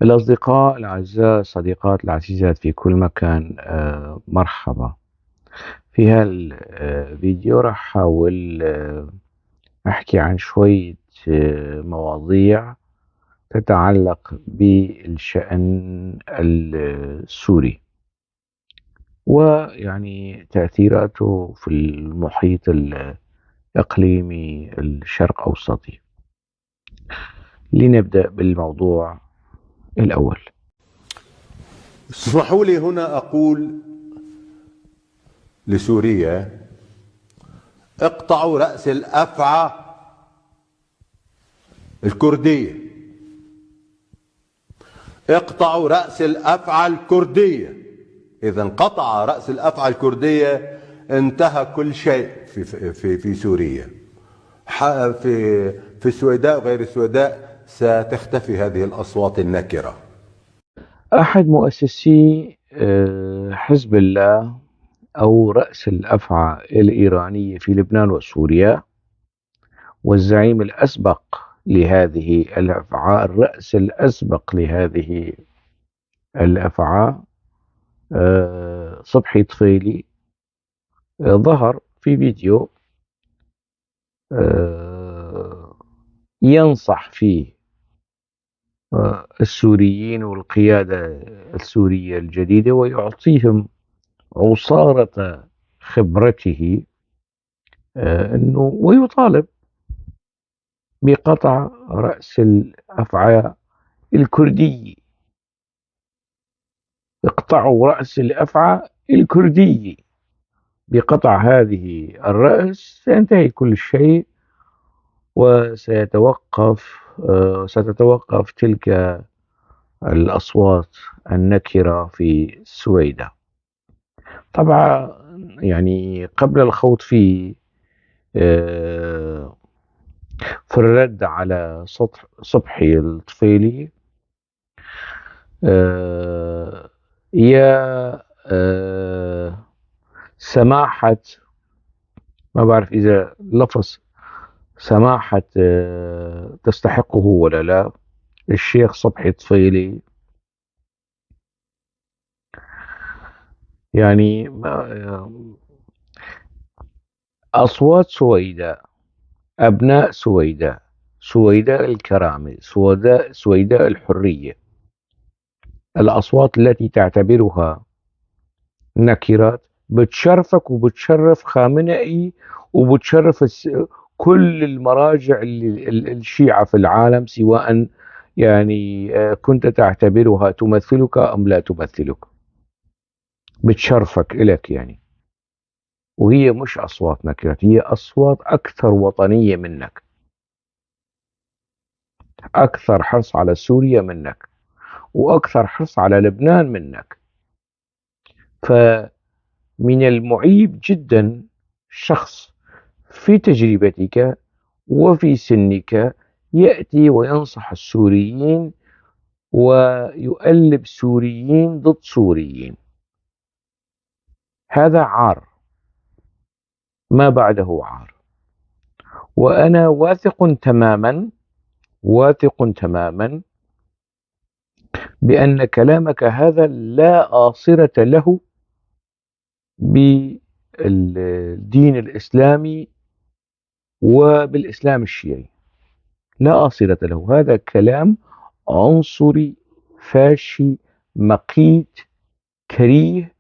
الأصدقاء الأعزاء، الصديقات العزيزات في كل مكان، مرحبا. في هالفيديو راح أحاول أحكي عن شوية مواضيع تتعلق بالشأن السوري ويعني تأثيراته في المحيط الإقليمي الشرق أوسطي. لنبدأ بالموضوع الأول. اسمحوا لي هنا أقول لسوريا: اقطعوا رأس الأفعى الكردية، اقطعوا رأس الأفعى الكردية. إذا انقطع رأس الأفعى الكردية انتهى كل شيء في سوريا، في السويداء وغير السويداء ستختفي هذه الأصوات النكرة. أحد مؤسسي حزب الله أو رأس الأفعى الإيرانية في لبنان وسوريا، والزعيم الأسبق لهذه الأفعى، الرأس الأسبق لهذه الأفعى، صبحي طفيلي، ظهر في فيديو ينصح فيه السوريين والقيادة السورية الجديدة ويعطيهم عصارة خبرته، أنه ويطالب بقطع رأس الأفعى الكردي. اقطعوا رأس الأفعى الكردي. بقطع هذه الرأس سينتهي كل شيء، ستتوقف تلك الأصوات النكرة في السويداء. طبعا قبل الخوض في الرد على صبحي الطفيلي، يا سماحة، ما بعرف إذا لفظ سماحة تستحقه ولا لا، الشيخ صبحي طفيلي، أصوات سويداء، أبناء سويداء، سويداء الكرامة، سويداء الحرية، الأصوات التي تعتبرها نكرات بتشرفك وبتشرف خامنئي وبتشرف كل المراجع الشيعة في العالم، سواء كنت تعتبرها تمثلك أم لا تمثلك، بتشرفك إلك. وهي مش أصوات نكرات، هي أصوات أكثر وطنية منك، أكثر حرص على سوريا منك، وأكثر حرص على لبنان منك. فمن المعيب جدا شخص في تجربتك وفي سنك يأتي وينصح السوريين ويؤلب سوريين ضد سوريين. هذا عار ما بعده عار. وأنا واثق تماما بأن كلامك هذا لا آصرة له بالدين الإسلامي وبالإسلام الشيعي، لا آصرة له. هذا كلام عنصري فاشي مقيت كريه،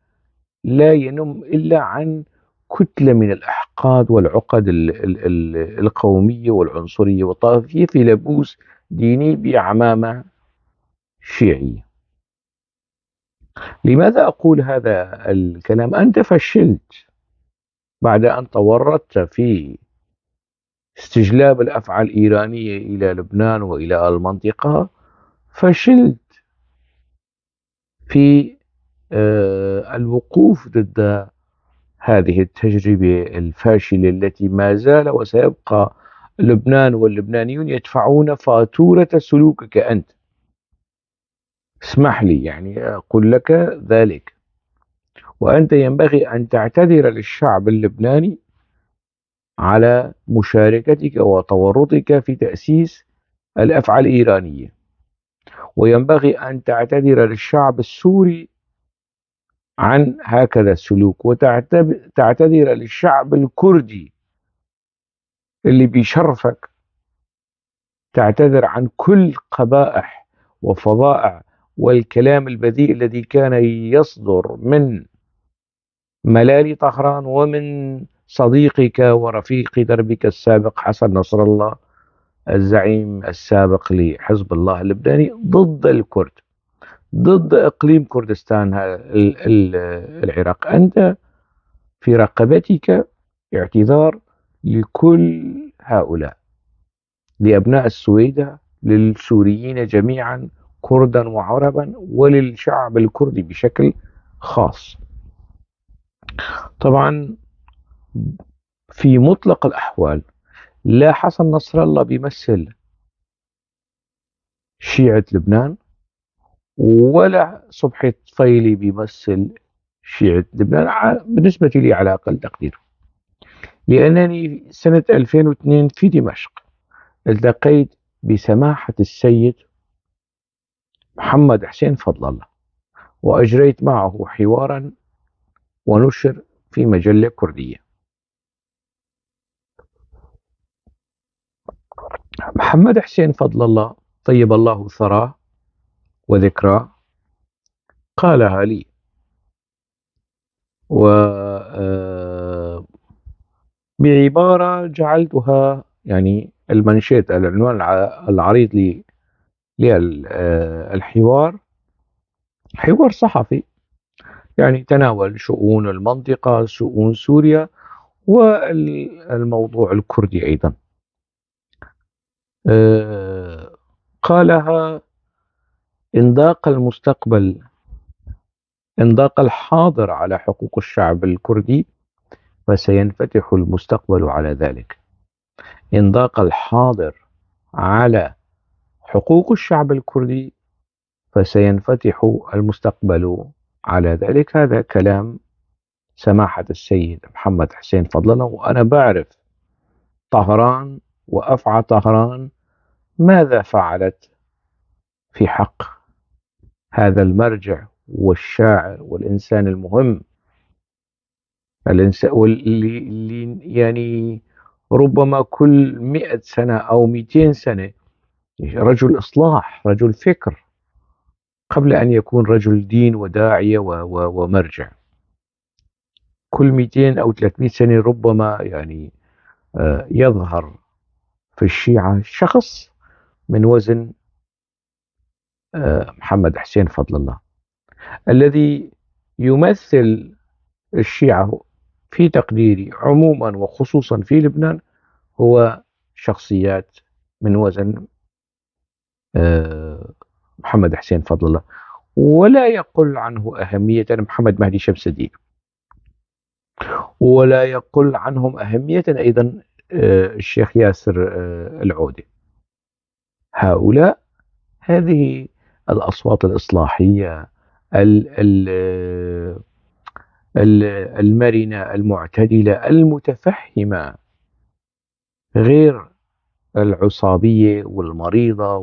لا ينم إلا عن كتلة من الأحقاد والعقد القومية والعنصرية والطائفية في لبوس ديني بعمامة شيعية. لماذا أقول هذا الكلام؟ أنت فشلت بعد أن تورطت في استجلاب الأفعى الإيرانية إلى لبنان وإلى المنطقة، فشلت في الوقوف ضد هذه التجربة الفاشلة التي ما زال وسيبقى لبنان واللبنانيون يدفعون فاتورة سلوكك أنت. اسمح لي أقول لك ذلك. وأنت ينبغي أن تعتذر للشعب اللبناني على مشاركتك وتورطك في تأسيس الأفعى الإيرانية، وينبغي أن تعتذر للشعب السوري عن هكذا السلوك، وتعتذر للشعب الكردي اللي بيشرفك، تعتذر عن كل قبائح وفظائع والكلام البذيء الذي كان يصدر من ملالي طهران ومن صديقك ورفيق دربك السابق حسن نصر الله الزعيم السابق لحزب الله اللبناني ضد الكرد، ضد إقليم كردستان العراق. أنت في رقبتك اعتذار لكل هؤلاء، لأبناء السويدة، للسوريين جميعا كردا وعربا، وللشعب الكردي بشكل خاص. طبعا في مطلق الأحوال لا حسن نصر الله بيمثل شيعة لبنان، ولا صبحي طفيلي بيمثل شيعة لبنان بالنسبة لي على أقل تقدير، لأنني سنة 2002 في دمشق التقيت بسماحة السيد محمد حسين فضل الله، وأجريت معه حوارا ونشر في مجلة كردية. محمد حسين فضل الله طيب الله ثراه وذكراه قالها لي، و بعبارة جعلتها يعني المنشيت العنوان العريض للحوار، حوار صحفي يعني تناول شؤون المنطقة، شؤون سوريا، والموضوع الكردي أيضا. قالها: إن ضاق المستقبل، إن ضاق الحاضر على حقوق الشعب الكردي فسينفتح المستقبل على ذلك. إن ضاق الحاضر على حقوق الشعب الكردي فسينفتح المستقبل على ذلك. هذا كلام سماحة السيد محمد حسين فضل الله، وأنا بعرف طهران وأفعى طهران ماذا فعلت في حق هذا المرجع والشاعر والإنسان المهم، الإنسان واللي يعني ربما كل 100 سنة أو 200 سنة رجل إصلاح، رجل فكر، قبل أن يكون رجل دين وداعية ومرجع. كل 200 أو 300 سنة ربما يعني يظهر في الشيعة شخص من وزن محمد حسين فضل الله، الذي يمثل الشيعة في تقديري عموما وخصوصا في لبنان هو شخصيات من وزن محمد حسين فضل الله، ولا يقل عنه أهمية محمد مهدي شمس الدين، ولا يقل عنهم أهمية أيضا الشيخ ياسر العودة. هؤلاء هذه الأصوات الإصلاحية المرنة المعتدلة المتفهمة، غير العصابية والمريضة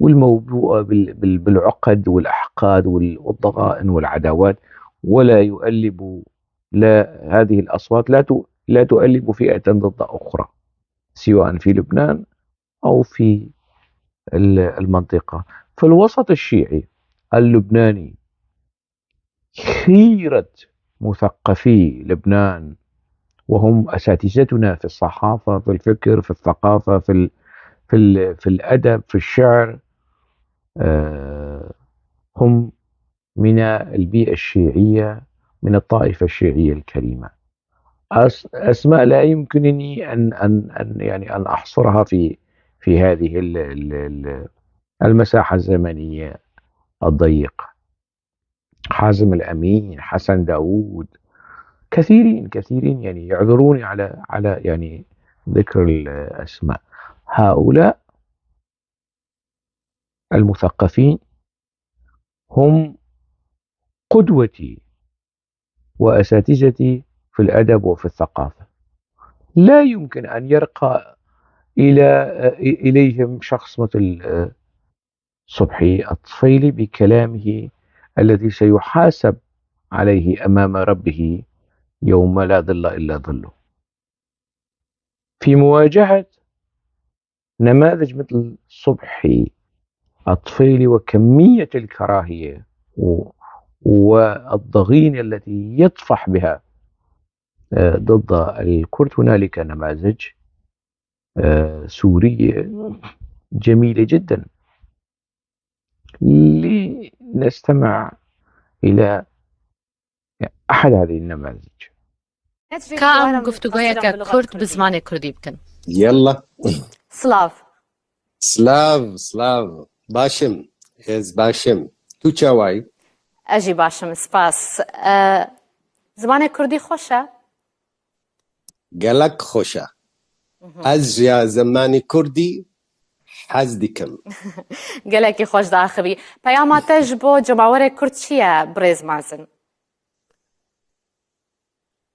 والموبوءة بالعقد والأحقاد والضغائن والعداوات، ولا يؤلب، لا هذه الأصوات لا تؤلب فئة ضد أخرى، سواء في لبنان أو في المنطقة. في الوسط الشيعي اللبناني خيرة مثقفي لبنان، وهم أساتذتنا في الصحافة، في الفكر، في الثقافة، في الأدب، في الشعر، هم من البيئة الشيعية، من الطائفة الشيعية الكريمة. أسماء لا يمكنني أن أحصرها في هذه المساحة الزمنية الضيقة. حازم الأمين، حسن داوود، كثيرين كثيرين يعذروني على ذكر الأسماء. هؤلاء المثقفين هم قدوتي وأساتذتي في الأدب وفي الثقافة. لا يمكن أن يرقى إليهم شخص مثل صبحي الطفيلي بكلامه الذي سيحاسب عليه أمام ربه يوم لا ظل إلا ظله. في مواجهة نماذج مثل صبحي الطفيلي وكمية الكراهية والضغينة التي يطفح بها ضد الكرد، هنالك نماذج سورية جميلة جدا. لنستمع إلى أحد هذه النماذج. Ka em guftûgoyeke kurt bi zimanê Kurdî bikin. يلا. Silav. Silav, silav. Baş im, ez baş im. Tu çawa yî? Ez jî baş im, spas. Zimanê Kurdî xweş e? Gelek xweş e. Ez ji zimanê Kurdî hez dikim. Gelekî xweş diaxivî. Peyama te ji bo cemawerê Kurd çi ye, birêz Mazin?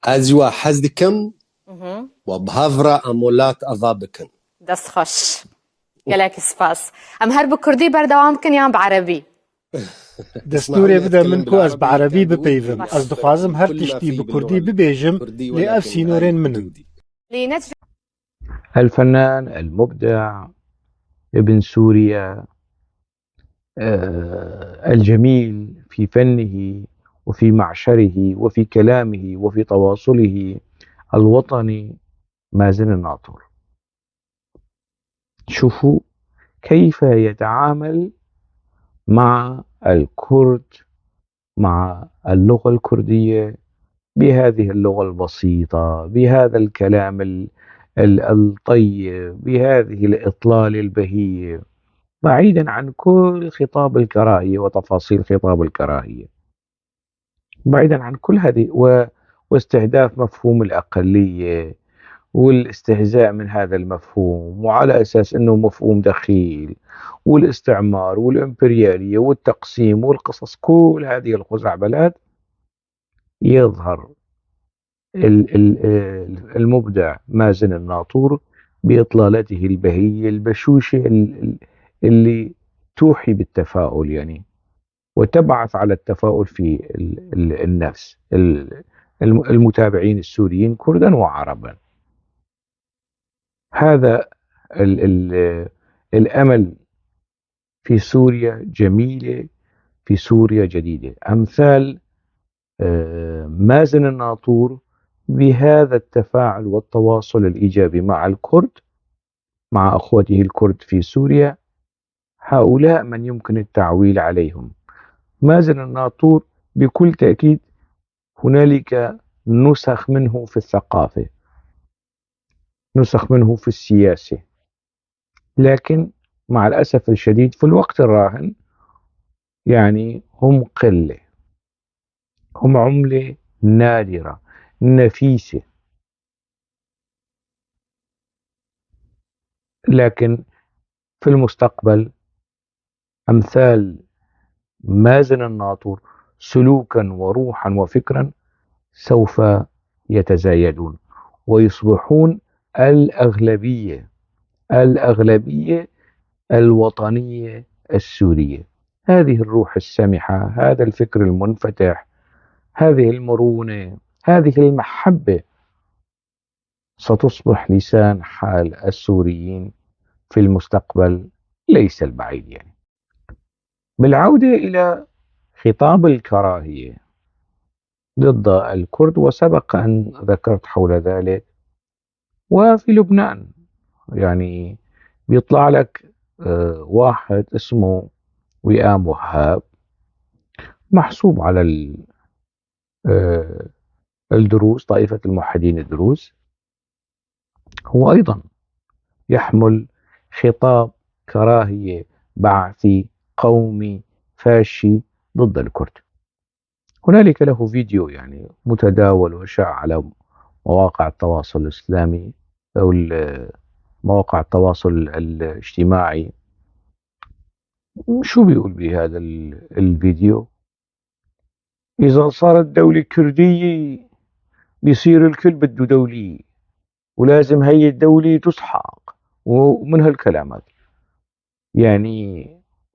Ez ji we hez dikim û bi hev re em welat ava bikin. Dest xweş. Gelekî spas. Em her bi Kurdî berdewam bikin yan bi Erebî? Destûrê bide min ku ez bi Erebî bipeyivim. Ez dixwazim her tiştî bi Kurdî bibêjim lê ev sînorên min in. الفنان المبدع ابن سوريا الجميل في فنه وفي معشره وفي كلامه وفي تواصله الوطني مازن الناطور. شوفوا كيف يتعامل مع الكرد، مع اللغة الكردية، بهذه اللغة البسيطة، بهذا الكلام الطيب، بهذه الإطلال البهية، بعيدا عن كل خطاب الكراهية وتفاصيل خطاب الكراهية، بعيدا عن كل هذه واستهداف مفهوم الأقلية والاستهزاء من هذا المفهوم وعلى أساس أنه مفهوم دخيل، والاستعمار والإمبريالية والتقسيم والقصص، كل هذه الخزعبلات. يظهر المبدع مازن الناطور بإطلالته البهية البشوشة اللي توحي بالتفاؤل وتبعث على التفاؤل في النفس المتابعين السوريين كردا وعربا. هذا الأمل في سوريا جميلة، في سوريا جديدة. أمثال مازن الناطور بهذا التفاعل والتواصل الإيجابي مع الكرد، مع أخوته الكرد في سوريا، هؤلاء من يمكن التعويل عليهم. مازن الناطور بكل تأكيد هنالك نسخ منه في الثقافة، نسخ منه في السياسة، لكن مع الأسف الشديد في الوقت الراهن هم قلة، هم عملة نادرة نفيسة. لكن في المستقبل أمثال مازن الناطور سلوكا وروحا وفكرا سوف يتزايدون ويصبحون الأغلبية الوطنية السورية. هذه الروح السمحة، هذا الفكر المنفتح، هذه المرونة، هذه المحبة ستصبح لسان حال السوريين في المستقبل ليس البعيد. بالعودة إلى خطاب الكراهية ضد الكرد، وسبق أن ذكرت حول ذلك، وفي لبنان بيطلع لك واحد اسمه وئام وهاب، محسوب على الدروز، طائفة الموحدين الدروز، هو أيضا يحمل خطاب كراهية بعثي قومي فاشي ضد الكرد. هنالك له فيديو متداول وشاع على مواقع التواصل الإسلامي أو مواقع التواصل الاجتماعي. شو بيقول بهذا الفيديو؟ إذا صارت دولة كردية بيصير الكل بده دولة، ولازم هي الدولة تسحق، ومن هالكلامات.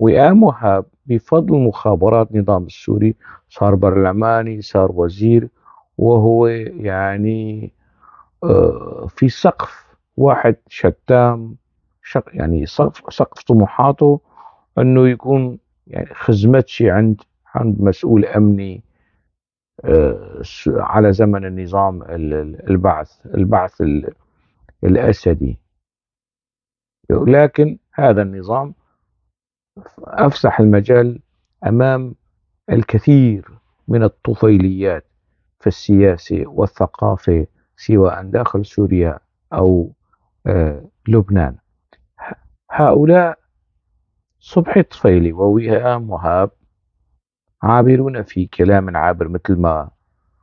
وئام وهاب بفضل مخابرات النظام السوري صار برلماني، صار وزير، وهو في سقف واحد شتام، يعني سقف طموحاته أنه يكون خزمتشي عند مسؤول أمني على زمن النظام البعث الأسدي. لكن هذا النظام أفسح المجال أمام الكثير من الطفيليات في السياسة والثقافة، سواء داخل سوريا أو لبنان. هؤلاء صبحي الطفيلي ووئام وهاب عابرون في كلام عابر، مثل ما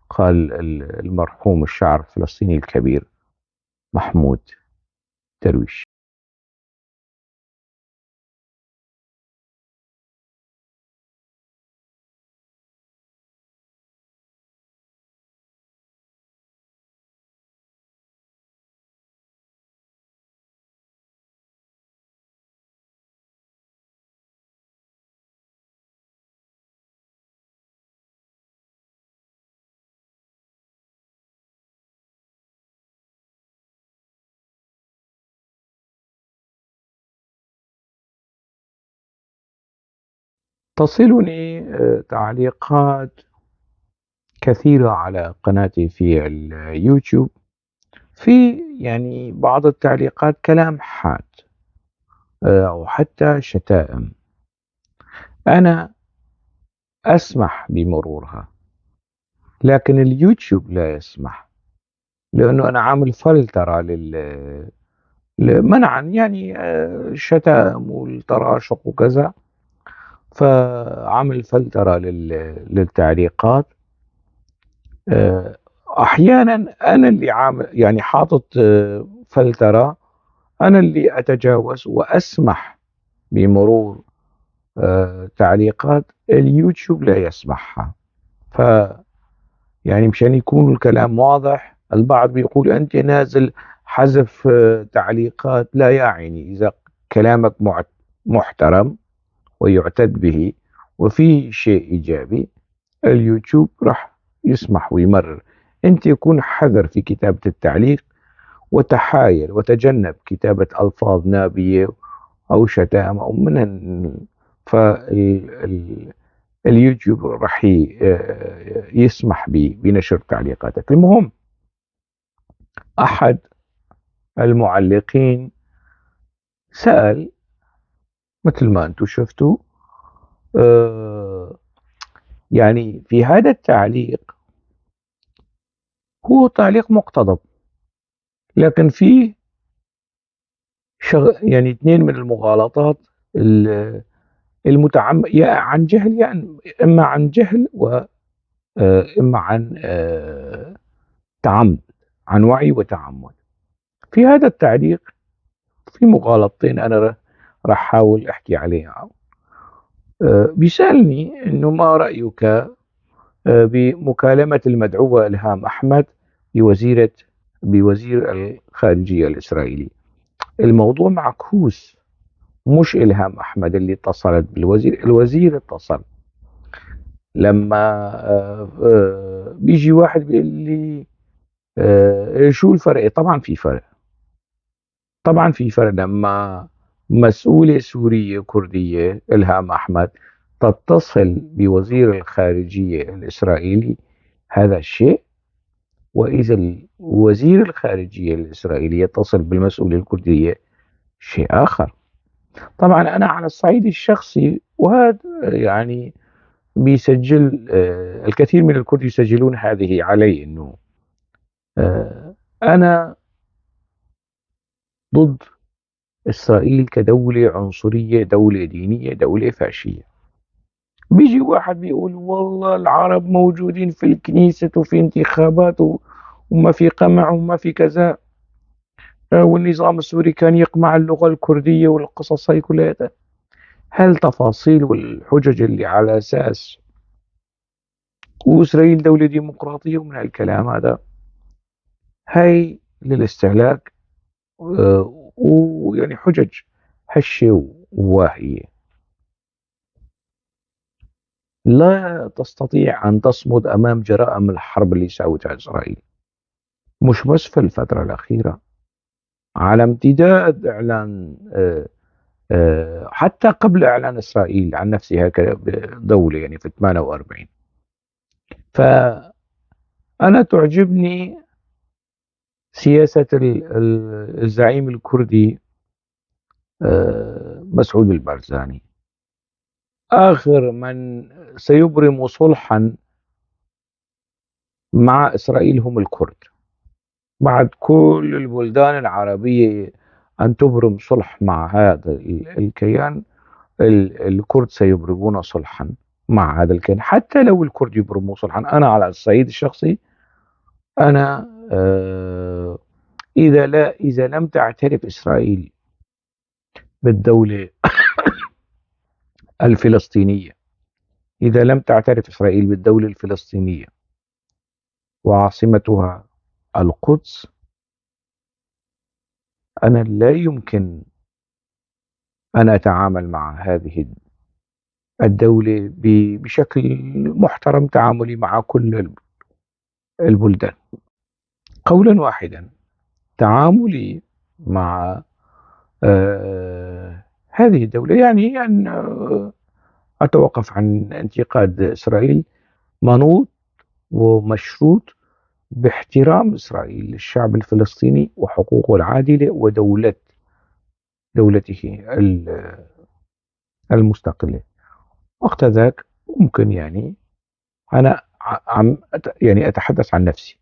قال المرحوم الشاعر الفلسطيني الكبير محمود درويش. تصلني تعليقات كثيرة على قناتي في اليوتيوب، في بعض التعليقات كلام حاد أو حتى شتائم. أنا أسمح بمرورها، لكن اليوتيوب لا يسمح، لأنه أنا عامل فلترة منعا الشتائم والتراشق وكذا، فعامل فلترة للتعليقات. أحيانا أنا اللي عامل، يعني حاطط فلترة، أنا اللي أتجاوز وأسمح بمرور تعليقات اليوتيوب لا يسمحها. مشان يكون الكلام واضح، البعض بيقول أنت نازل حذف تعليقات. لا يا عيني، إذا كلامك محترم ويعتد به وفيه شيء إيجابي، اليوتيوب راح يسمح ويمرر. أنت يكون حذر في كتابة التعليق، وتحايل وتجنب كتابة ألفاظ نابية أو شتائم أو من اليوتيوب راح يسمح بنشر تعليقاتك. المهم، أحد المعلقين سأل مثل ما أنتم شفتوا، في هذا التعليق هو تعليق مقتضب، لكن فيه اثنين من المغالطات يا عن جهل، يا إما عن جهل و، إما عن تعمد، عن وعي وتعمد. في هذا التعليق في مغالطتين أنا راح أحاول أحكي عليها. بيسألني إنه ما رأيك بمكالمة المدعوة إلهام أحمد بوزير الخارجية الإسرائيلي. الموضوع معكوس، مش إلهام أحمد اللي اتصلت بالوزير، الوزير اتصل. لما بيجي واحد بيقول لي شو الفرق؟ طبعا في فرق، طبعا في فرق لما مسؤولة سورية كردية إلهام أحمد تتصل بوزير الخارجية الإسرائيلي، هذا الشيء، وإذا وزير الخارجية الإسرائيلي يتصل بالمسؤولة الكردية شيء آخر. طبعا أنا على الصعيد الشخصي، وهذا بيسجل، الكثير من الكرد يسجلون هذه علي، إنه، أنا ضد إسرائيل كدولة عنصرية، دولة دينية، دولة فاشية. بيجي واحد بيقول والله العرب موجودين في الكنيسة وفي انتخابات وما في قمع وما في كذا، والنظام السوري كان يقمع اللغة الكردية والقصص هاي كلها. هل تفاصيل والحجج اللي على أساس وإسرائيل دولة ديمقراطية ومن هالكلام هذا، هاي للاستهلاك، ويعني حجج هشة وواهية. لا تستطيع أن تصمد أمام جرائم الحرب اللي سوتها إسرائيل، مش بس في الفترة الأخيرة، على امتداد إعلان حتى قبل إعلان إسرائيل عن نفسها كدولة، يعني في 48. فأنا تعجبني سياسة الزعيم الكردي مسعود البرزاني، آخر من سيبرم صلحا مع إسرائيل هم الكرد، بعد كل البلدان العربية أن تبرم صلح مع هذا الكيان، الكرد سيبرمون صلحا مع هذا الكيان. حتى لو الكرد يبرموا صلحا، أنا على الصعيد الشخصي أنا إذا لم تعترف إسرائيل بالدولة الفلسطينية، إذا لم تعترف إسرائيل بالدولة الفلسطينية وعاصمتها القدس، أنا لا يمكن أن أتعامل مع هذه الدولة بشكل محترم تعاملي مع كل البلدان. قولا واحدا، تعاملي مع هذه الدولة يعني أن أتوقف عن انتقاد إسرائيل، منوط ومشروط باحترام إسرائيل للشعب الفلسطيني وحقوقه العادلة ودولته المستقلة. وقت ذاك ممكن أنا أتحدث عن نفسي،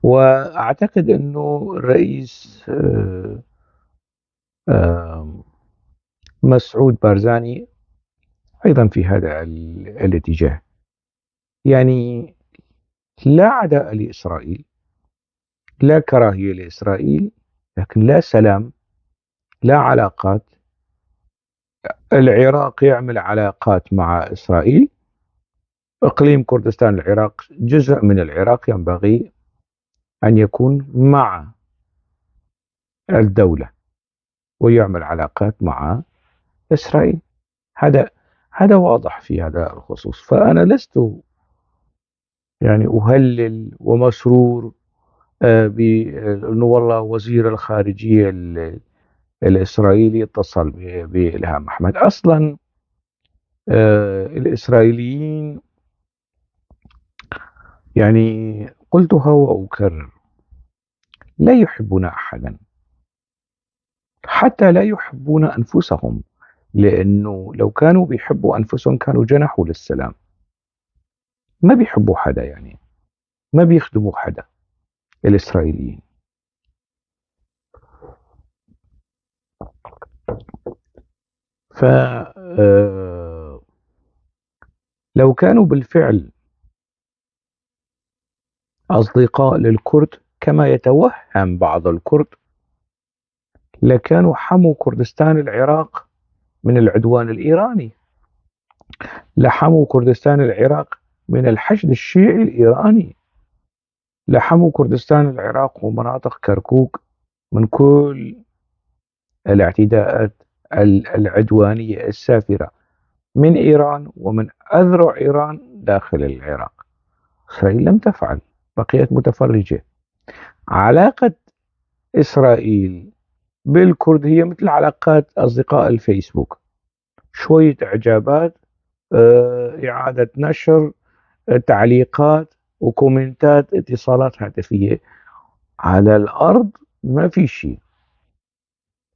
وأعتقد أنه الرئيس مسعود بارزاني أيضا في هذا الاتجاه. يعني لا عداء لإسرائيل، لا كراهية لإسرائيل، لكن لا سلام، لا علاقات. العراق يعمل علاقات مع إسرائيل، إقليم كردستان العراق جزء من العراق ينبغي أن يكون مع الدولة ويعمل علاقات مع إسرائيل. هذا واضح في هذا الخصوص. فأنا لست أهلل ومسرور بأنه والله وزير الخارجية الإسرائيلي اتصل بإلهام أحمد. أصلا الإسرائيليين قلتها وأكرر، لا يحبون أحدا، حتى لا يحبون أنفسهم، لأنه لو كانوا بيحبوا أنفسهم كانوا جنحوا للسلام. ما بيحبوا حدا، ما بيخدموا حدا الإسرائيليين. لو كانوا بالفعل أصدقاء للكرد كما يتوهم بعض الكرد لكانوا حموا كردستان العراق من العدوان الإيراني، لحموا كردستان العراق من الحشد الشيعي الإيراني، لحموا كردستان العراق ومناطق كركوك من كل الاعتداءات العدوانية السافرة من إيران ومن أذرع إيران داخل العراق. إسرائيل لم تفعل، بقيت متفرجة. علاقة إسرائيل بالكرد هي مثل علاقات أصدقاء الفيسبوك، شوية إعجابات، إعادة نشر، تعليقات وكومنتات، اتصالات هاتفية. على الأرض ما في شيء.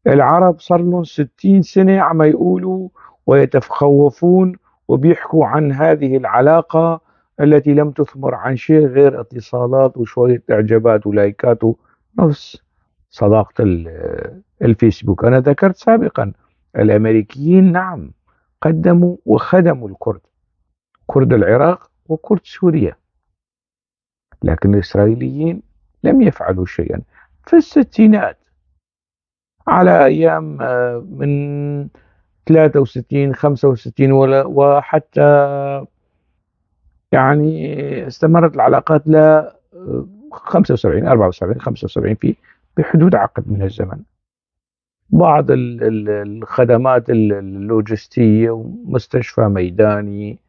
العرب صار لهم 60 سنة عم يقولوا ويتخوفون وبيحكوا عن هذه العلاقة التي لم تثمر عن شيء غير اتصالات وشوية إعجابات ولايكات ونفس صداقة الفيسبوك. أنا ذكرت سابقا الأمريكيين نعم قدموا وخدموا الكرد، كرد العراق وكرد سوريا، لكن الإسرائيليين لم يفعلوا شيئا. في الستينات على أيام من 63 65 وحتى استمرت العلاقات ل 75، 74، 75 في بحدود عقد من الزمن. بعض الخدمات اللوجستية ومستشفى ميداني،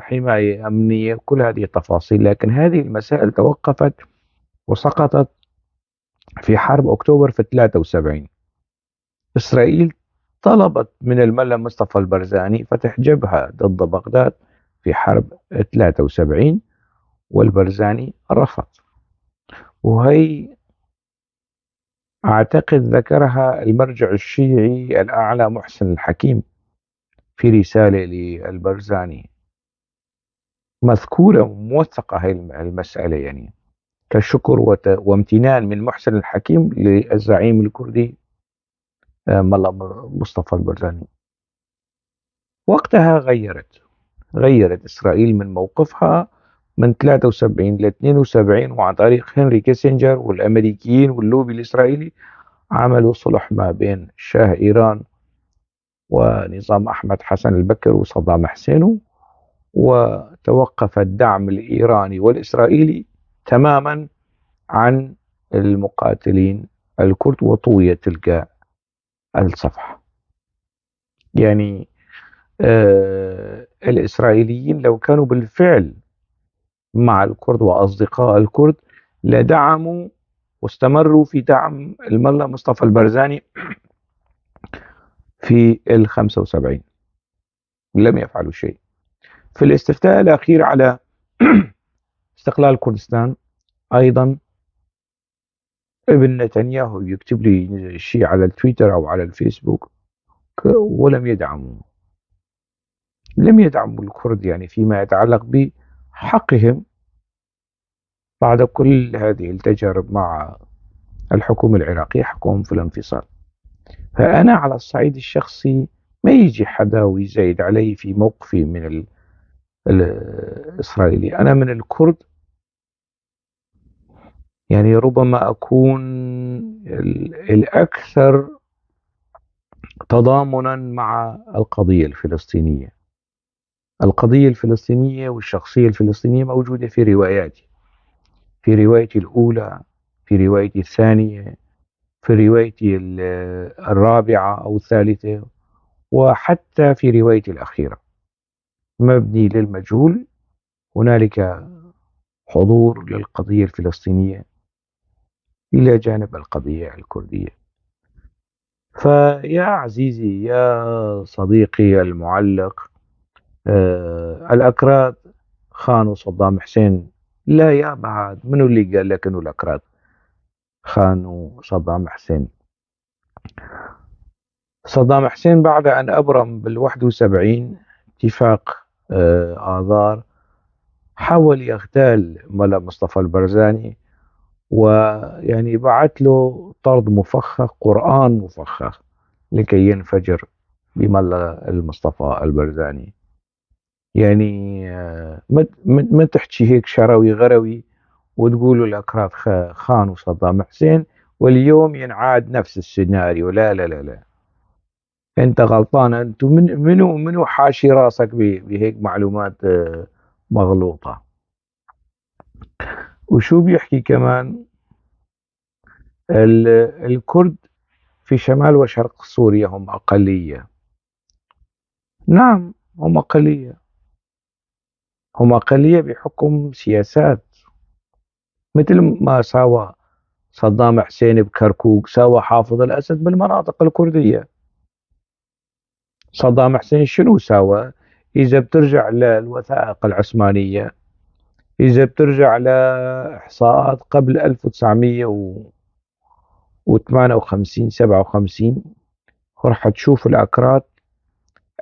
حماية أمنية، كل هذه التفاصيل. لكن هذه المسائل توقفت وسقطت في حرب أكتوبر في 73. إسرائيل طلبت من الملا مصطفى البرزاني فتح جبهة ضد بغداد في حرب 73، والبرزاني رفض. وهي أعتقد ذكرها المرجع الشيعي الأعلى محسن الحكيم في رسالة للبرزاني، مذكورة وموثقة هاي المسألة، كشكر وامتنان من محسن الحكيم للزعيم الكردي ملا مصطفى البرزاني. وقتها غيرت إسرائيل من موقفها من 73 ل 72، وعن طريق هنري كيسنجر والأمريكيين واللوبي الإسرائيلي عملوا صلح ما بين شاه إيران ونظام أحمد حسن البكر وصدام حسين، وتوقف الدعم الإيراني والإسرائيلي تماما عن المقاتلين الكرد، وطويت تلك الصفحة. الإسرائيليين لو كانوا بالفعل مع الكرد وأصدقاء الكرد لدعموا واستمروا في دعم الملا مصطفى البرزاني في الخمسة وسبعين، لم يفعلوا شيء. في الاستفتاء الأخير على استقلال كردستان أيضا ابن نتنياهو يكتب لي شيء على التويتر أو على الفيسبوك ولم يدعموا، لم يدعموا الكرد فيما يتعلق بحقهم بعد كل هذه التجارب مع الحكومة العراقية، حقهم في الانفصال. فأنا على الصعيد الشخصي ما يجي حدا ويزايد علي في موقفي من الإسرائيلي. أنا من الكرد، ربما أكون الأكثر تضامنا مع القضية الفلسطينية. القضية الفلسطينية والشخصية الفلسطينية موجودة في رواياتي، في روايتي الأولى، في روايتي الثانية، في روايتي الرابعة أو الثالثة، وحتى في روايتي الأخيرة مبني للمجهول. هنالك حضور للقضية الفلسطينية إلى جانب القضية الكردية. فيا عزيزي، يا صديقي المعلق، الأكراد خانوا صدام حسين. لا يا بعد، منو اللي قال لك إنه الأكراد خانوا صدام حسين؟ صدام حسين بعد أن أبرم بالواحد وسبعين اتفاق، آذار، حاول يغتال ملا مصطفى البرزاني، ويعني بعت له طرد مفخخ، قرآن مفخخ، لكي ينفجر بملا المصطفى البرزاني. ما تحكي هيك شروي غروي وتقولوا الأكراد خانوا صدام حسين واليوم ينعاد نفس السيناريو. لا لا لا لا، أنت غلطان. أنت منو حاشي راسك بهيك معلومات مغلوطة؟ وشو بيحكي كمان؟ الكرد في شمال وشرق سوريا هم أقلية. نعم هم أقلية، هم أقلية بحكم سياسات، مثل ما ساوى صدام حسين بكركوك، ساوى حافظ الأسد بالمناطق الكردية. صدام حسين شنو ساوى؟ إذا بترجع للوثائق العثمانية، إذا بترجع لإحصاءات قبل 1958، 57، راح تشوف الأكراد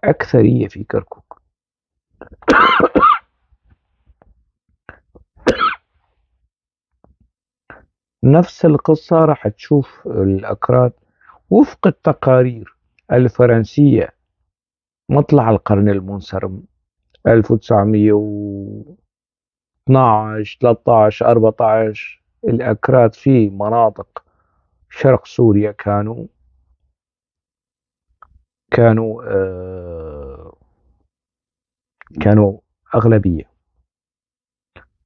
أكثرية في كركوك. نفس القصة راح تشوف الأكراد وفق التقارير الفرنسية مطلع القرن المنصرم 1912، 13، 14، الأكراد في مناطق شرق سوريا كانوا أغلبية.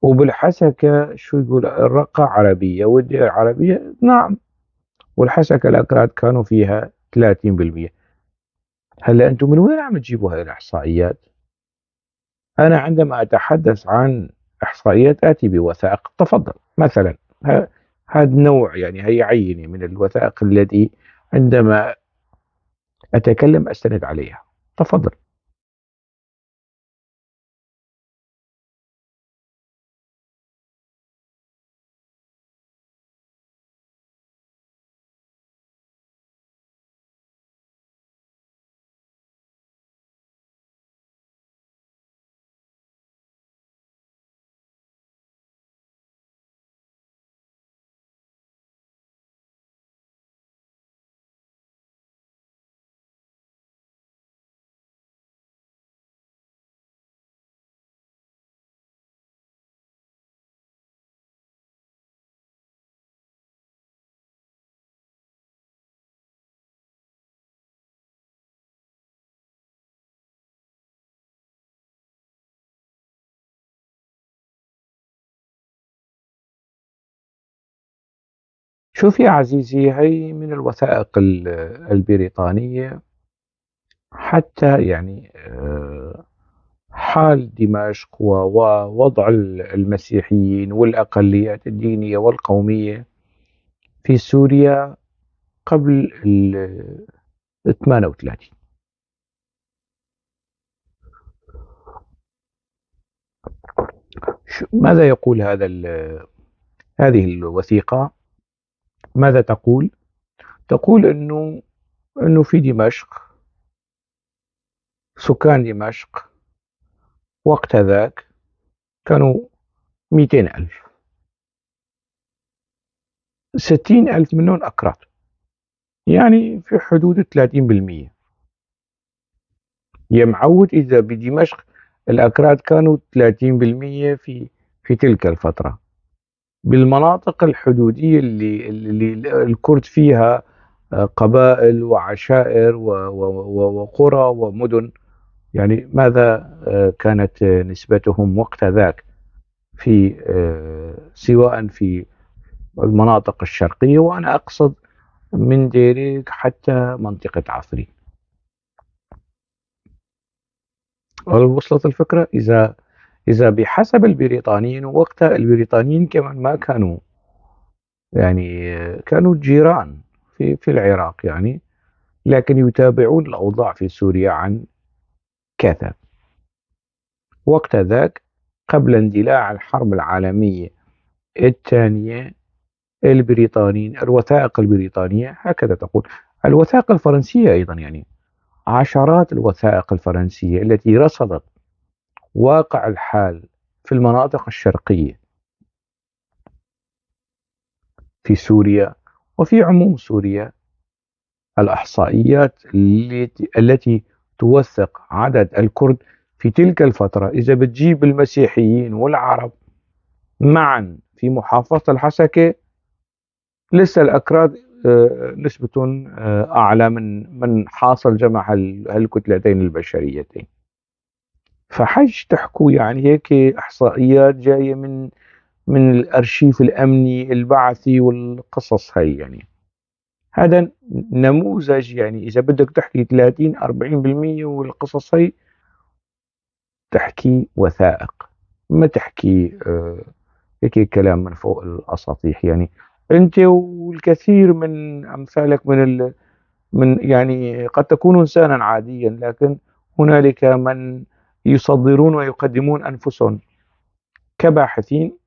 وبالحسكة شو يقول؟ الرقة عربية والدير عربية. نعم والحسكة الأكراد كانوا فيها 30%. هلا أنتم من وين عم تجيبوا هاي الإحصائيات؟ أنا عندما أتحدث عن إحصائيات آتي بوثائق. تفضل مثلا هذا نوع، يعني هي عينة من الوثائق التي عندما أتكلم أستند عليها. تفضل. شوف يا عزيزي، هي من الوثائق البريطانية حتى حال دمشق ووضع المسيحيين والأقليات الدينية والقومية في سوريا قبل 38. ماذا يقول هذه الوثيقة؟ ماذا تقول؟ تقول إنه في دمشق، سكان دمشق وقت ذاك كانوا 200,000، 60,000 منهم أكراد، يعني في حدود 30%. يا معود إذا بدمشق الأكراد كانوا 30% في تلك الفترة. بالمناطق الحدودية اللي الكرد فيها قبائل وعشائر وقرى ومدن، ماذا كانت نسبتهم وقت ذاك سواء في المناطق الشرقية، وأنا أقصد من ديريك حتى منطقة عفرين. هل وصلت الفكرة؟ إذا بحسب البريطانيين، وقتها البريطانيين كمان ما كانوا، كانوا جيران في العراق لكن يتابعون الأوضاع في سوريا عن كثب. وقت ذاك قبل اندلاع الحرب العالمية الثانية، البريطانيين، الوثائق البريطانية هكذا تقول، الوثائق الفرنسية أيضا، عشرات الوثائق الفرنسية التي رصدت واقع الحال في المناطق الشرقية في سوريا وفي عموم سوريا، الإحصائيات التي توثق عدد الكرد في تلك الفترة، إذا بتجيب المسيحيين والعرب معا في محافظة الحسكة لسه الأكراد نسبتهم أعلى من حاصل جمع هالكتلتين البشريتين. فحج تحكوا هيك إحصائيات جاية من الأرشيف الأمني البعثي والقصص هاي. هذا نموذج، إذا بدك تحكي 30-40% والقصص هاي تحكي وثائق، ما تحكي هيك كلام من فوق الأساطيح. أنت والكثير من أمثالك قد تكون إنسانا عاديا، لكن هنالك من يصدرون ويقدمون أنفسهم كباحثين،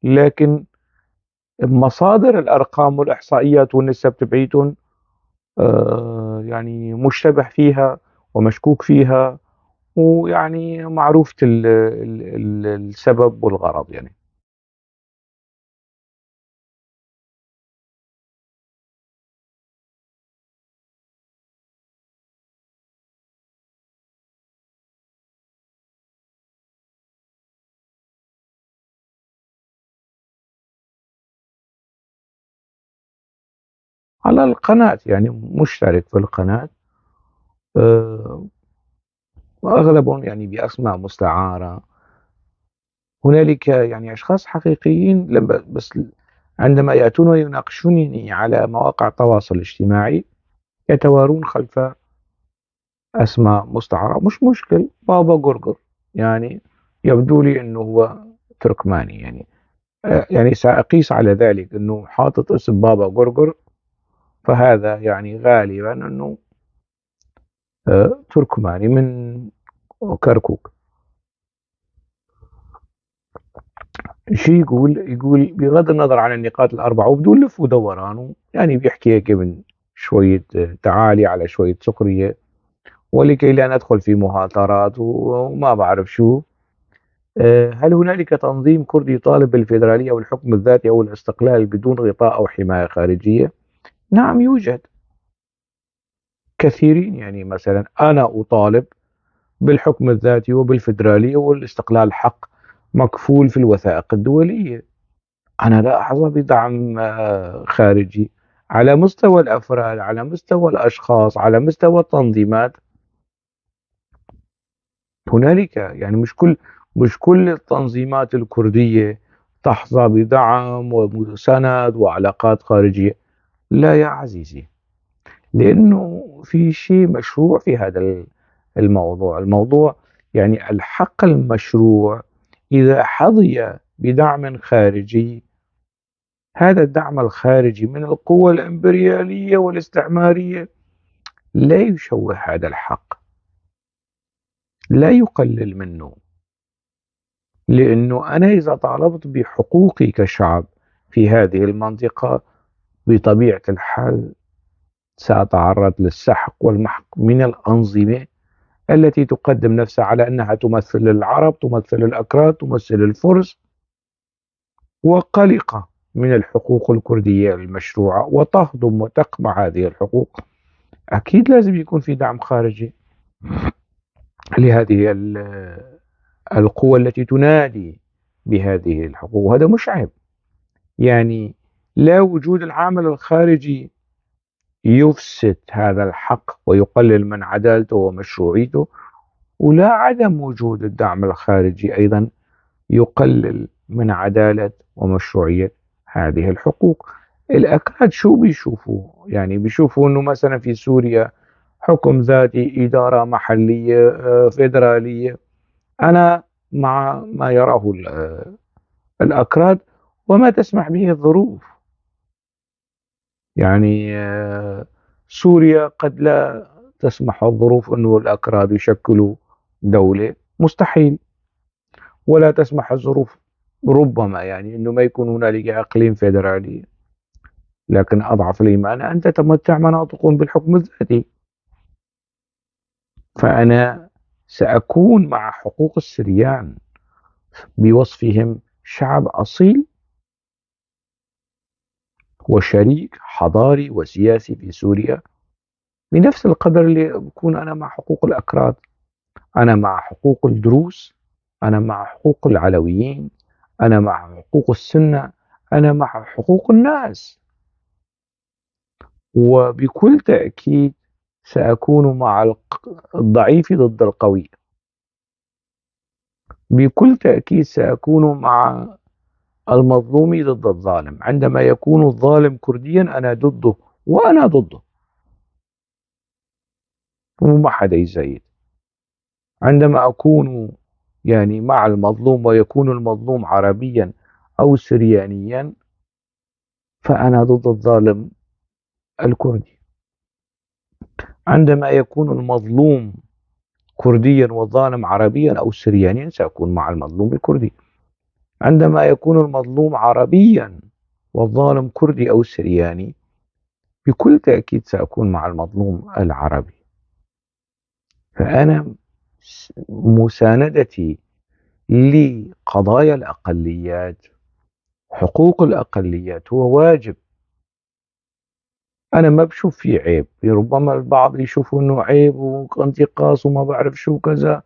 لكن مصادر الأرقام والإحصائيات والنسب تبعيتهم مشتبه فيها ومشكوك فيها، ويعني معروفة السبب والغرض. على القناة، مشترك في القناة، وأغلبهم بأسماء مستعارة. هنالك أشخاص حقيقيين لما بس عندما يأتون ويناقشونني على مواقع التواصل الاجتماعي يتوارون خلف أسماء مستعارة، مش مشكل، بابا قرقر يعني يبدو لي أنه هو تركماني، يعني سأقيس على ذلك أنه حاطط اسم بابا قرقر، فهذا يعني غالبا أنه تركماني من كركوك. شو يقول؟ يقول بغض النظر عن النقاط الأربعة وبدون لف ودوران، يعني بيحكي هيك من شوية تعالي على شوية سخرية، ولكي لا ندخل في مهاترات وما بعرف شو. هل هنالك تنظيم كردي يطالب بالفيدرالية والحكم الذاتي أو الاستقلال بدون غطاء أو حماية خارجية؟ نعم يوجد كثيرين، يعني مثلا أنا أطالب بالحكم الذاتي وبالفيدرالية والاستقلال حق مكفول في الوثائق الدولية. أنا لا أحظى بدعم خارجي على مستوى الأفراد، على مستوى الأشخاص، على مستوى التنظيمات. هنالك يعني مش كل التنظيمات الكردية تحظى بدعم وسند وعلاقات خارجية، لا يا عزيزي، لأنه في شيء مشروع في هذا الموضوع. الموضوع يعني الحق المشروع إذا حظي بدعم خارجي، هذا الدعم الخارجي من القوى الإمبريالية والاستعمارية لا يشوه هذا الحق، لا يقلل منه، لأنه أنا إذا طالبت بحقوقي كشعب في هذه المنطقة بطبيعة الحال سأتعرض للسحق والمحق من الأنظمة التي تقدم نفسها على أنها تمثل العرب، تمثل الأكراد، تمثل الفرس، وقلقة من الحقوق الكردية المشروعة وتهضم وتقمع هذه الحقوق. أكيد لازم يكون في دعم خارجي لهذه القوى التي تنادي بهذه الحقوق، وهذا مش عيب. يعني لا وجود العامل الخارجي يفسد هذا الحق ويقلل من عدالته ومشروعيته، ولا عدم وجود الدعم الخارجي أيضا يقلل من عدالة ومشروعية هذه الحقوق. الأكراد شو بيشوفوا؟ يعني بيشوفوا أنه مثلا في سوريا حكم ذاتي، إدارة محلية، فيدرالية. أنا مع ما يراه الأكراد وما تسمح به الظروف. يعني سوريا قد لا تسمح الظروف أنه الأكراد يشكلوا دولة، مستحيل، ولا تسمح الظروف ربما يعني أنه ما يكون هنالك إقليم فيدرالي، لكن أضعف الإيمان أن تتمتع مناطق بالحكم الذاتي. فأنا سأكون مع حقوق السريان بوصفهم شعب أصيل وشريك حضاري وسياسي في سوريا بنفس القدر اللي بكون أنا مع حقوق الأكراد، أنا مع حقوق الدروز، أنا مع حقوق العلويين، أنا مع حقوق السنة، أنا مع حقوق الناس. وبكل تأكيد سأكون مع الضعيف ضد القوي، بكل تأكيد سأكون مع المظلوم ضد الظالم. عندما يكون الظالم كرديا أنا ضده وأنا ضده وما حدا يزيد. عندما أكون يعني مع المظلوم ويكون المظلوم عربيا أو سريانيا فأنا ضد الظالم الكردي. عندما يكون المظلوم كرديا والظالم عربيا أو سريانيا سأكون مع المظلوم الكردي. عندما يكون المظلوم عربيا والظالم كردي أو سرياني بكل تأكيد سأكون مع المظلوم العربي. فأنا مساندتي لقضايا الأقليات، حقوق الأقليات، هو واجب. أنا ما بشوف فيه عيب، ربما البعض يشوفوا أنه عيب وانتقاص وما بعرف شو كذا،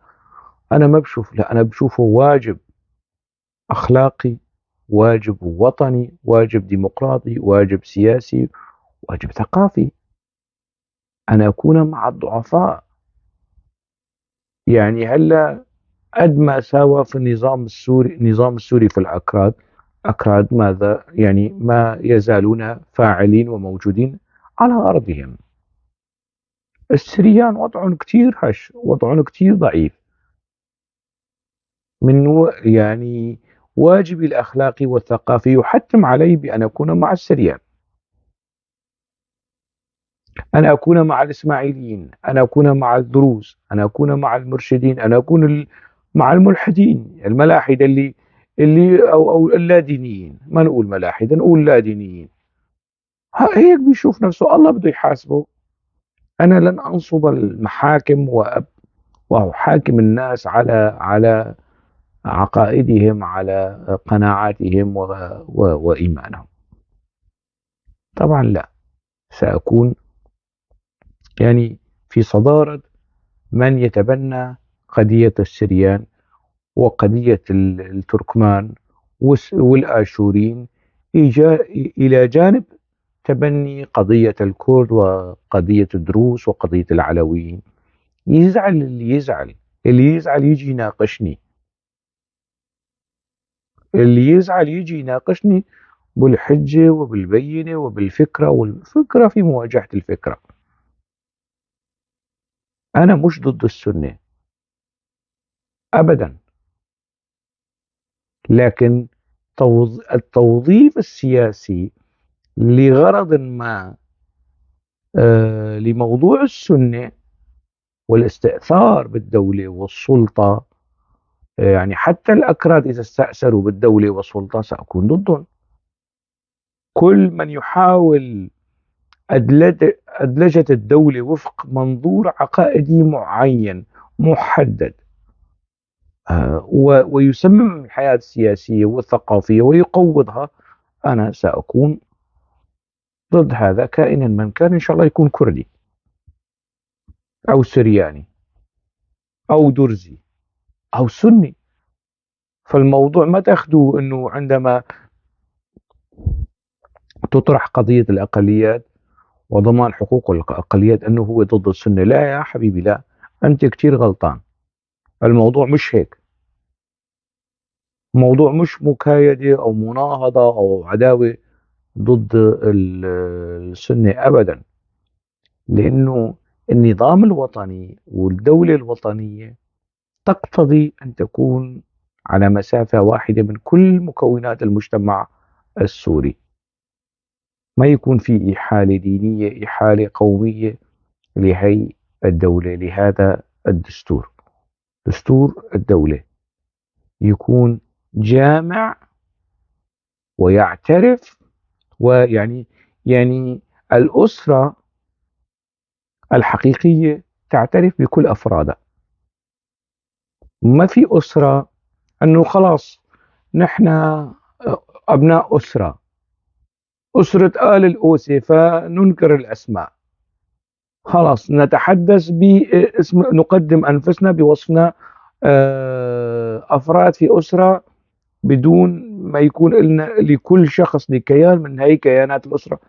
أنا ما بشوف، لا، أنا بشوفه واجب أخلاقي، واجب وطني، واجب ديمقراطي، واجب سياسي، واجب ثقافي أن أكون مع الضعفاء. يعني هلا قد ما ساوى في النظام السوري، النظام السوري في الأكراد، أكراد ماذا يعني ما يزالون فاعلين وموجودين على أرضهم. السريان وضعهم كتير هش، وضعهم كتير ضعيف. من يعني واجبي الأخلاقي والثقافي يحتم علي بأن أكون مع السريان، أن أكون مع الإسماعيليين، أن أكون مع الدروز، أن أكون مع المرشدين، أن أكون مع الملحدين، الملاحدة اللي أو اللادينيين، ما نقول ملاحدة نقول لادينيين. هيك بيشوف نفسه، الله بده يحاسبه. أنا لن أنصب المحاكم وأحاكم الناس على عقائدهم، على قناعاتهم وإيمانهم. طبعا لا، سأكون في صدارة من يتبنى قضية السريان وقضية التركمان والآشوريين، إلى جانب تبني قضية الكرد وقضية الدروز وقضية العلويين. يزعل اللي يزعل، اللي يزعل يجي يناقشني، اللي يزعل يجي يناقشني بالحجة وبالبينة وبالفكرة، والفكرة في مواجهة الفكرة. أنا مش ضد السنة أبدا، لكن التوظيف السياسي لغرض ما لموضوع السنة والاستئثار بالدولة والسلطة، حتى الأكراد إذا استأثروا بالدولة والسلطة سأكون ضدهم. كل من يحاول أدلجة الدولة وفق منظور عقائدي معين محدد، ويسمم الحياة السياسية والثقافية ويقوضها، أنا سأكون ضد هذا كائنا من كان. إن شاء الله يكون كردي أو سرياني أو درزي أو سني. فالموضوع ما تأخذوه أنه عندما تطرح قضية الأقليات وضمان حقوق الأقليات أنه هو ضد السنة. لا يا حبيبي، لا، أنت كتير غلطان. الموضوع مش هيك، الموضوع مش مكايدة أو مناهضة أو عداوة ضد السنة أبدا، لأنه النظام الوطني والدولة الوطنية تقتضي أن تكون على مسافة واحدة من كل مكونات المجتمع السوري، ما يكون في إحالة دينية، إحالة قومية لهي الدولة، لهذا الدستور. دستور الدولة يكون جامع ويعترف، ويعني الأسرة الحقيقية تعترف بكل أفرادها. ما في أسرة أنه خلاص نحن أبناء أسرة، أسرة آل الأوسي فننكر الأسماء، خلاص نتحدث باسم، نقدم أنفسنا بوصفنا أفراد في أسرة بدون ما يكون لنا لكل شخص لكيان من هي كيانات الأسرة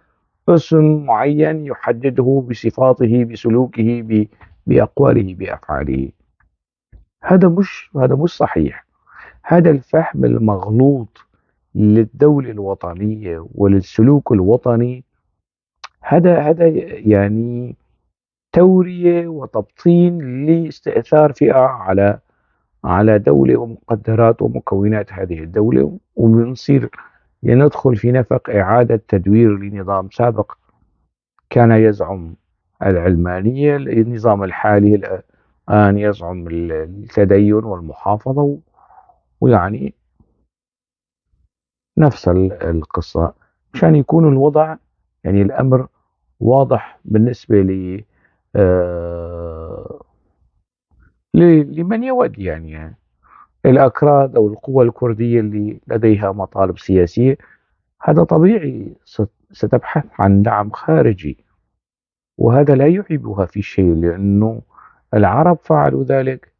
اسم معين يحدده بصفاته، بسلوكه، بأقواله، بأفعاله. هذا مش صحيح. هذا الفهم المغلوط للدولة الوطنية وللسلوك الوطني، هذا يعني تورية وتبطين لاستئثار فئة على دولة ومقدرات ومكونات هذه الدولة، وبنصير ندخل في نفق إعادة تدوير لنظام سابق كان يزعم العلمانية، النظام الحالي الآن يزعم التدين والمحافظة، ويعني نفس القصة، مشان يكون الوضع يعني الأمر واضح بالنسبة لمن يود، يعني الأكراد أو القوى الكردية اللي لديها مطالب سياسية، هذا طبيعي ستبحث عن دعم خارجي، وهذا لا يعيبها في شيء، لأنه العرب فعلوا ذلك،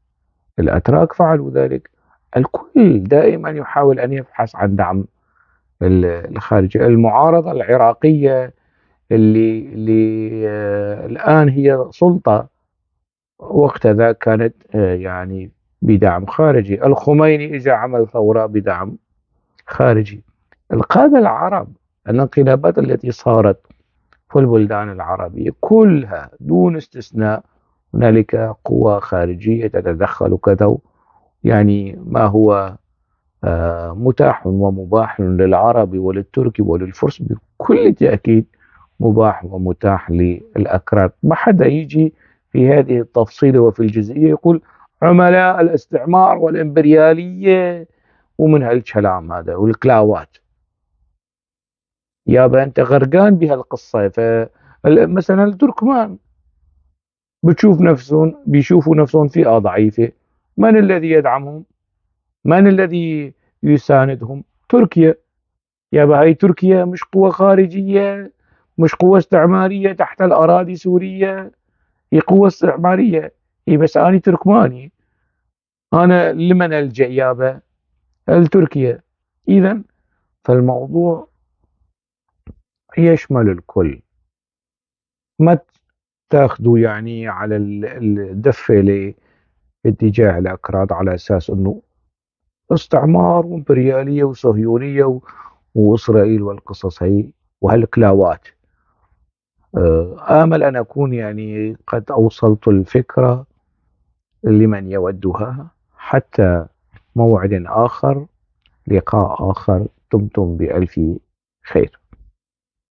الأتراك فعلوا ذلك، الكل دائما يحاول أن يبحث عن دعم الخارجي. المعارضة العراقية اللي الآن هي سلطة، وقت ذاك كانت يعني بدعم خارجي. الخميني إجا عمل ثورة بدعم خارجي. القادة العرب، الانقلابات التي صارت في البلدان العربية كلها دون استثناء هنالك قوى خارجية تتدخل وكذا، ما هو متاح ومباح للعرب وللترك وللفرس بكل تأكيد مباح ومتاح للأكراد. ما حدا يجي في هذه التفصيل وفي الجزئية يقول عملاء الاستعمار والإمبريالية ومن هالكلام هذا والكلاوات. يابا أنت غرقان بهالقصة. مثلا التركمان بيشوفوا نفسهم فئة ضعيفة، من الذي يدعمهم؟ من الذي يساندهم؟ تركيا. يابا هاي تركيا مش قوة خارجية، مش قوة استعمارية تحت الأراضي سورية، هي قوة استعمارية. هي بس أنا تركماني، أنا لمن ألجأ يابا؟ لتركيا. إذن فالموضوع يشمل الكل، ما تاخذوا على الدفة لاتجاه الأكراد على أساس أنه استعمار وإمبريالية وصهيونية وإسرائيل والقصص هي وهالكلاوات. آمل أن أكون قد أوصلت الفكرة لمن يودها. حتى موعد آخر، لقاء آخر، دمتم بألف خير.